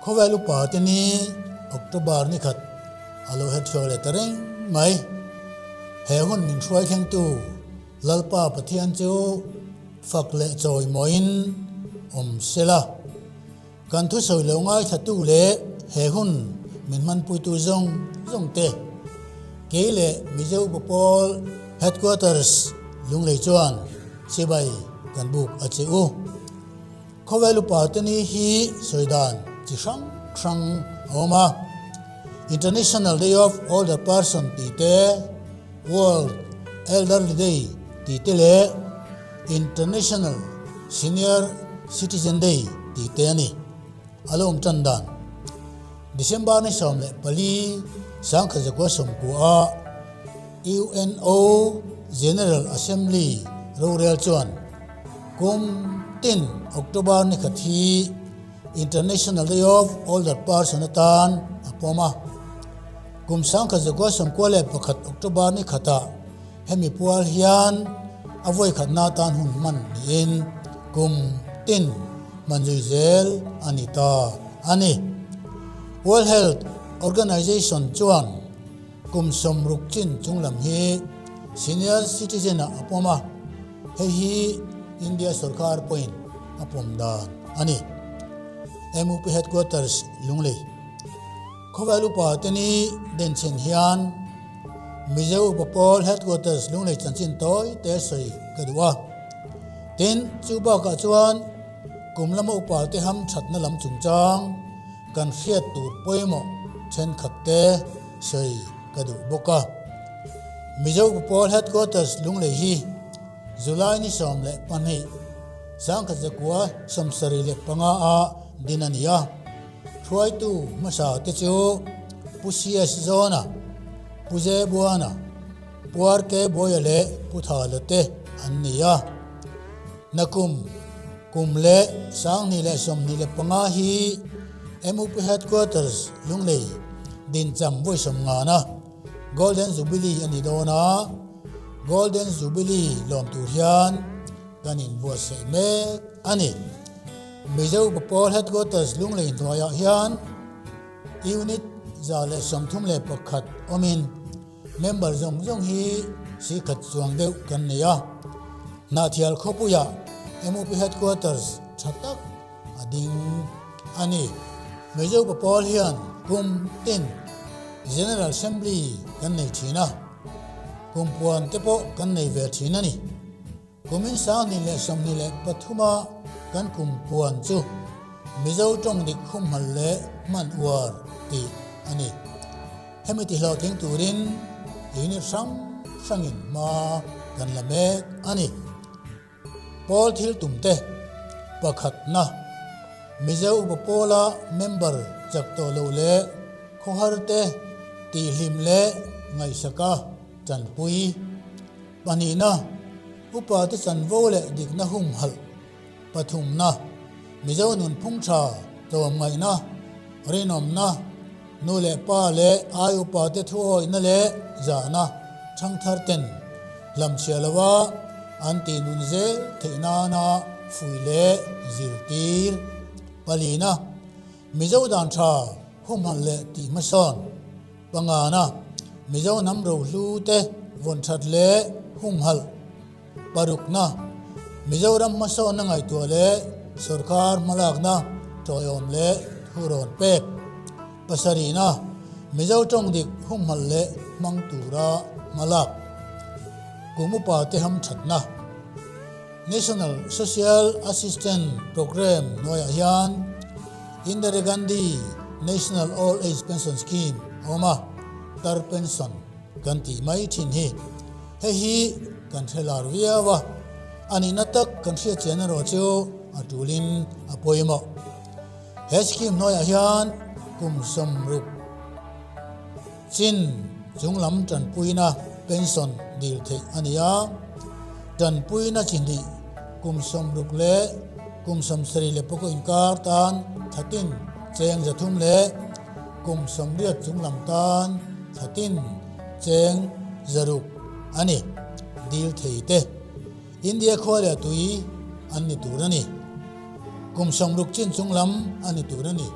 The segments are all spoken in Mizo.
Khawvel upa te ni October ni khat a lo her chhuak leh ta reng mai. He hun min hruai thlengtu Lalpa Pathian chu fak leh chawimawiin awm se la. Kan thusawi lo ngaithlatu leh he hun min hmanpuitu zawng zawng te, kei leh Mizo Upa Pawl Headquarters Lunglei chuan chibai kan buk a che u. Khawvel upa te ni hi sawi dan chi hrang hrang a awm a, International Day of Older Person tih te, World Elderly Day tih te leh International Senior Citizen Day tih te a ni. A lo awm tan dan December ni 14 1990-a UNO General Assembly rorel chuan kum tin October ni khat hi International Day of Older Person atan a pawm a. Kum 1991 October ni khatah Hemi pual hian a vawikhatna atan hun hman niin kum tin hman zui zel a ni ta a ni. World Health Organization chuan kum 60 chin chunglam hi senior citizen-ah a pawm a, hei hi India sorkar pawhin a pawm dan a ni. MUP Headquarters, Lunglei. Khawvel upa te ni denchhen hian Mizo Upa Pawl Headquarters Lunglei chanchin tawi te sawi ka duh a. Tin, chu bakah chuan kum lama upa te ham thatna lam chungchang kan hriat tur pawimawh thenkhat te sawi ka duh bawk a. Mizo Upa Pawl Headquarters Lunglei hi July ni 12, 1975 ah din a ni a. Hruaitu hmasa te chu Pu CS Zawna, Pu Zebuana, Pu RK Bawia leh Pu Thala te an ni a. Nakum kum leh 2025 hi MUP Headquarters Lunglei dincham vawi sawmngana Golden Jubilee a ni dawn a, Golden Jubilee lawm tur hian kan inbuatsaih mek a ni. Mizo Pawl Headquarters Lunglei hnuaiah hian Unit 131 awmin member zawng zawng hi si khat chuang deuh kan nei a. Hnahthial khawpuiah MUP Headquarters tha tak a ding a ni. Mizo Pawl hian kum tin General Assembly kan nei thin a, kum puan te pawh kan nei ve thin a ni. Kumin 2023 a kan kum puan chu Mizo tawng dik khumhal leh hman uar tih a ni. Hemi ti hlawhtling turin unit hrang hrangin hma kan la mek a ni. Pawl thil tum te pakhatna Mizo upa pawla member chak tawh lo leh khawhar te tihhlim leh ngaihsaka tanpui. Pahnihna, Upa te chanvo leh dikna humhalh. Pathumna, Mizo nunphung tha tlawmngaihna, rinawmna, nu leh pa leh ai upa te thuawihna leh zahna thangthar ten hlamchhiah lova an tih nun zel theih nana fuih leh zirtir. Palina, Mizo dan tha humhalh leh tih hmasawn. Pangana, Mizo hnam rohlu te vawn that leh humhalh. Parukna, Mizoram hmasawnna ngaihtuah leh sorkar hmalakna tawiawm leh thurawn pek. Pasarihna, Mizo tawng dik humhalh leh hmang tura hmalak. Kum upa te hamthatna. National Social Assistance Programme hnuaiah hian Indira Gandhi National Old Age Pension Scheme a awm a, tar pension kan tih mai thin hi. Hei hi kan hre lar viau a, a nihna tak kan hriat chian erawh chu a tulin a pawimawh. He scheme hnuaiah hian kum 60 chin chunglam tanpuina pension dil theih a ni a, tanpuina chi hnih kum 60 leh kum 74 inkar tan thatin cheng 300 leh kum 80 chunglam tan thatin cheng 600 a ni. Dil thei te India khua leh tui an ni tur a ni. Kum 60 chin chunglam a ni tur a ni.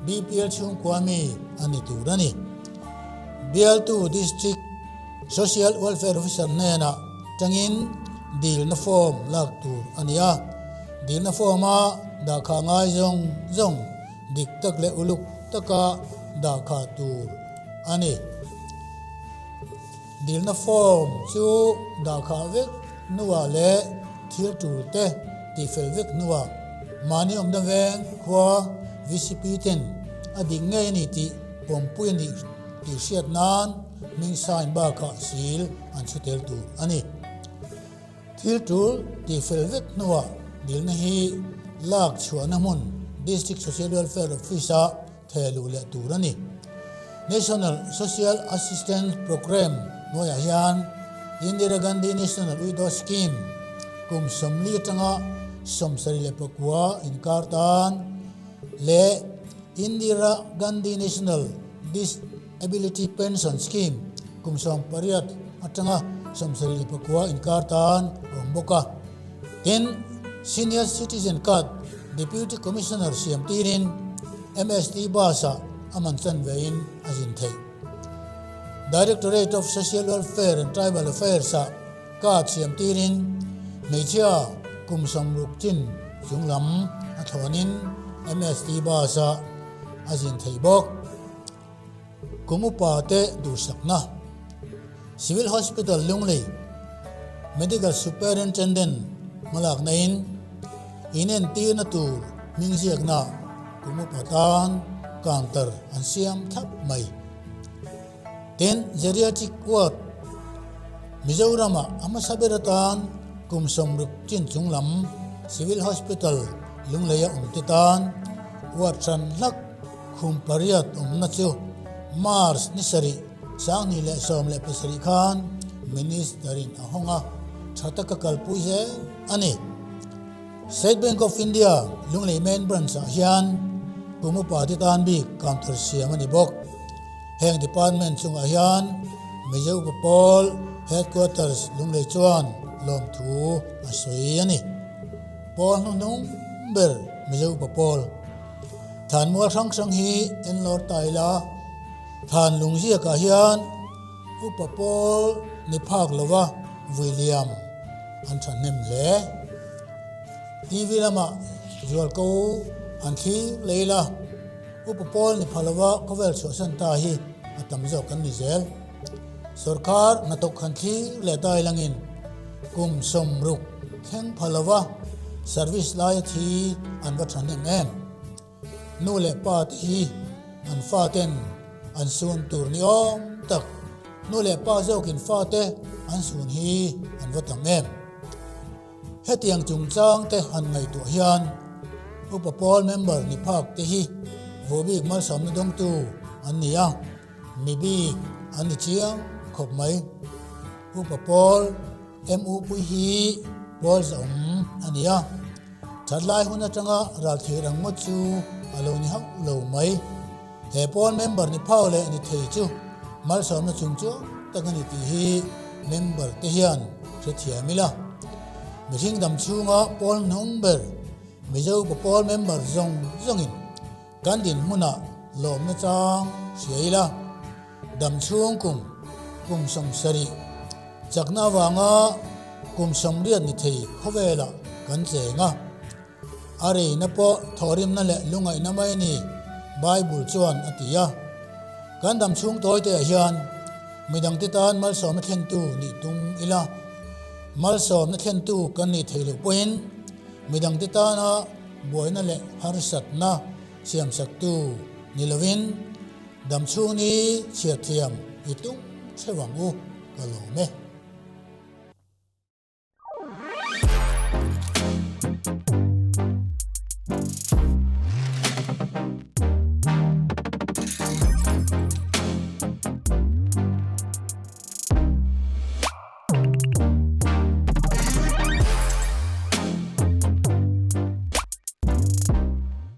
BPL chhungkua mi a ni tur a ni. Bialtu District Social Welfare Officer hnenah tangin dilna form lak tur a ni a. Dilna form-a dahkhah ngai zawng zawng dik tak leh uluk taka dahkhah tur a ni. Dilna form chu dahkhah vek hnuah leh thil tul te tihfel vek hnuah mahni awmna veng khua VCP ten a dik ngei a ni tih pawmpui a nih tih hriat nan hming sign bakah sil an chhu tel tur a ni. Thil tul tihfel vek hnuah dilna hi lak chhuahna hmun District Social Welfare Office-ah theh luh leh tur a ni. National Social Assistance Programme hnuaiah hian Indira Gandhi National Widow Scheme kum 40 atanga 74 inkar tan leh Indira Gandhi National Disability Pension Scheme kum 18 atanga 79 inkar tan a awm bawk a. Tin, Senior Citizen Card Deputy Commissioner siam tirin MST bus-ah a man chan vein a zin theih. Directorate of Social Welfare and Tribal Affairs-ah card siam tirin hmeichhia kum 60 chin chung lam a thlawnin MST bus-ah a zin theih bawk. Kum upa te duhsakna Civil Hospital Lunglei Medical Superintendent hmalakna in inentirna tur hming ziakna kum upa tan counter an siam thlap mai. Tin, Geriatric Ward Mizoramah a hmasa ber atan kum 60 chin chung lam Civil Hospital Lungleia awmte tan ward hran hlak Khum pariat awmna chu March ni sarih 2017 khan Minister-in a hawng a, tha taka kalpui zel a ni. State Bank of India Lunglei Main Branch-ah hian kum upa te tan bik counter siam a ni bawk. Heng department chungah hian Mizo Upa Pawl Headquarters Lunglei chuan lawmthu a sawi a ni. Pawl hnuhnung ber Mizo Upa Pawl. Than mual hrang hrang hi en lawr ta ila, than lung ziakah hian upa pawl ni phak lova vui liam an thahnem hle. TV lamah zualko an thlir leh ila, upa pawl ni pha lova khawvel chhuahsan ta hi a tam zawk an ni zel. Sorkar hnathawk han thlir leh ta ilangin kum 60 thleng pha lova service laia thi an va thahnem em? Nu leh pa te hi an faten an sun tur ni awm tak, nu leh pa zawkin fate an sun hi an va tam em? Hetiang chungchang te han ngaihtuah hian Upa Pawl member ni phak te hi Vawbik malsawmna dawngtu an ni a. Mi bik an ni chiang khawp mai. Upa Pawl MU pui hi Pawl zaawm a ni a, that lai hun atanga ralthir ang ngawt chu a lo ni hauh lo mai. He Pawl member ni phau leh ni thei chu malsawmna chung chuang tak a ni tih hi member te hian hrethiam ila. Mihring dam chhunga Pawl hnung ber Mizo Upa Pawl member zawng zawngin Kan dinhmunah lawmna chang hria ila, dam chhung kum kum 70 chakna avanga kum 80 ni thei khawvelah kan cheng a. A reina pawh thawhrimna leh lungaihna mai a ni, Bible chuan a ti a. Kan dam chhung tawite ah hian midangte tan malsawmna thlentu nih tum ila, malsawmna thlentu kan nih theih loh pawhin midangte tana Buaina leh harsatna siamsaktu ni lovin damchhung ni chhiarthiam i tum theuh ang u ka lawm e.